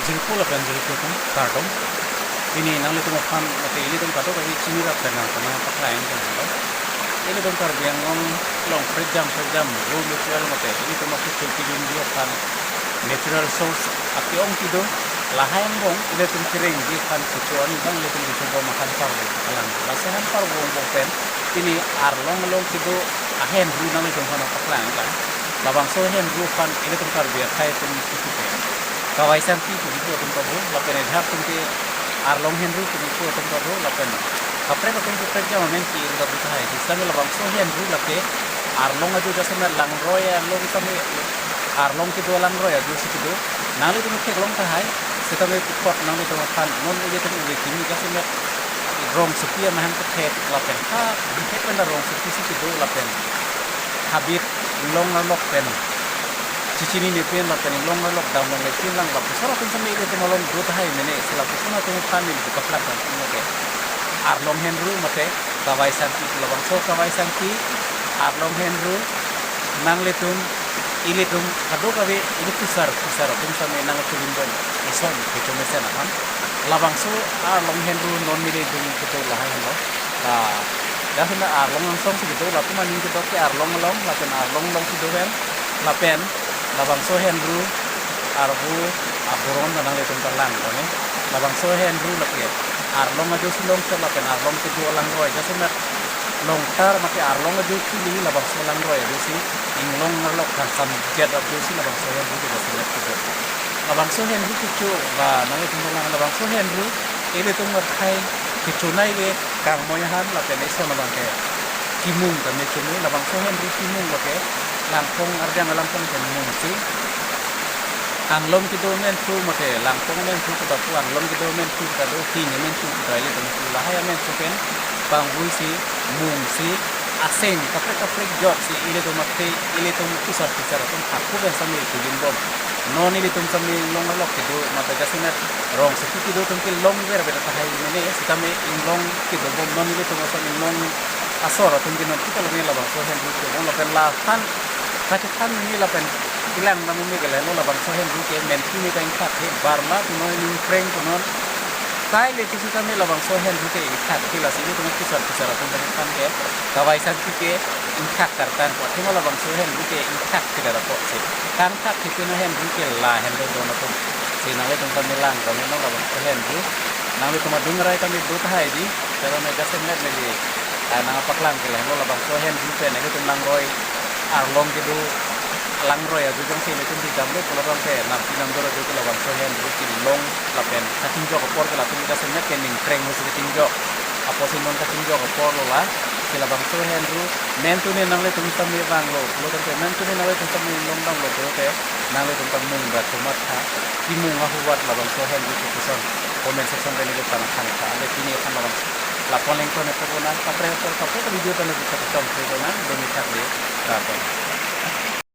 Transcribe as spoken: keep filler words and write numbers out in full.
Jirpo lapen jirpi atum kardom. Pini nanglitum aphan mate ilitum kadokave chini rap pen nangpaklang kanglo. Ilitum Karbi Anglong along prekjam prekjam raw material mate ilitum akuthu kejun ji aphan natural source ake-ong kedo, lahai angbong ilitum kereng ji aphan kecho ani bang ilitum kecho bom akan parbo alam. Lasi han parbo angbong pen pini arlong along kedo ahenru nanglitum aphan paklang kang. Labangso henru aphan ilitum Karbi akhei atum kuthuke Kawai Sangti puji pu atum ta do, lapen ejar atum ke arlong henru puji pu atum ta do, lapen kaprek atum ke prekjam amen ke-ing ta do tahai. Sitame labangso henru lake arlong ajo jasemet langroi arlong sitame arlong kedo langroi ajo si kedo. Nanglitum theklong tahai, sitame puthot nanglitum aphan non ilitum ove kimi jasemet rongsopi amahang kethe lapen ha bihek pen rongsopi si kedo lapen habit inglong arlok pen chechinine pen lapen inglong arlok damlongle pen lang lapuson atum sitame ilitum along do tahai mene, si lapuson atum aphan neli paklang kangtung mate arlong henru mate Kawai Sangti, labangso Kawai Sangti arlong henru nanglitum ilitum kadokave ili kusar kusar atum sitame nangchulim bom ison kecho mesen aphan. Labangso arlong henru non nelitum kedo lahai henlo. Ah, jasemet arlong angsong si kedo, latum aning kedok ke arlong along, lapen arlong along kedo pen, lapen labangso henru arvo aburon ta nanglitum ta lang kone. Labangso henru lake arlong ajo si longchot lapen arlong kedo alangroi jasemet longtar mate arlong ajo kili labangso langroi ajo si inglong arlok thangsam jet ajo si labangso henru kedo jasemet kedo. Labangso henru kecho ba nanglitum ta lang labangso henru ilitum akhei kecho nai le kangmoi han lapen ison abang ke kimung tame chome, labangso henru kimung lake langpong arjang langpong pen mungsi, anglong kedo amen thu mate langpong amen thu kata pu, anglong kedo amen thu kata do, tin amen thu kata ilitum thu, lahai amen thu pen pangvui si, mungsi, aseng kaprek kaprek jot si ilitum akhei ilitum kusar kusar atum hakku pen sitame chulim bom. Non ilitum sitame inglong arlok kedo mate jasemet rongsopi kedo atum ke longver ver tahai mene, sitame inglong kedo bom non ilitum asam inglong asor atum ke non kita lame labangso henru kedo bom lapen la aphan kachethan mene lapen kelang nang mene ke lahenlo labangso henru ke men kimi ta ingthak he, barma punon, ningkreng punon, tai le tu sitame labangso henru ke ingthak he, lasi ilitum kusar kusar atum pen aphan ke Kawai Sangti ke ingthak kartang ko, athema labangso henru ke ingthak ke dara ko si. Kangthak ke pino henru ke la henru don atum. Si nanglitum ta melang kami no labangso henru. Nanglitum adung arai kami do tahai di. Pero me jasemet neli, ah, nangpaklang ke lahenlo labangso henru pen ilitum langroi arlong kedo langroi ajo jongsi ilitum bidam lo pulo tangte nampi namdor ajo ke labangso henru kelong lapen kachingjok apor ke latum jasemet ke ningkreng ho si kachingjok. Apotsi non kachingjok apor lo la, si labangso henru, men tune nanglitum sitame vanglo pulo tangte, men tune nanglitum sitame inglong damlo pulote, nanglitum ta mung ra komat tha, kimung ahuvat labangso henru ke koson, comment section pen nelitum ta nangthan tha, ale pini aphan labangso, lapon lengton epo bonang, kaprek apor kaprek video ta nelitum ta kachetong thu bonang, dumi thak de, kardom.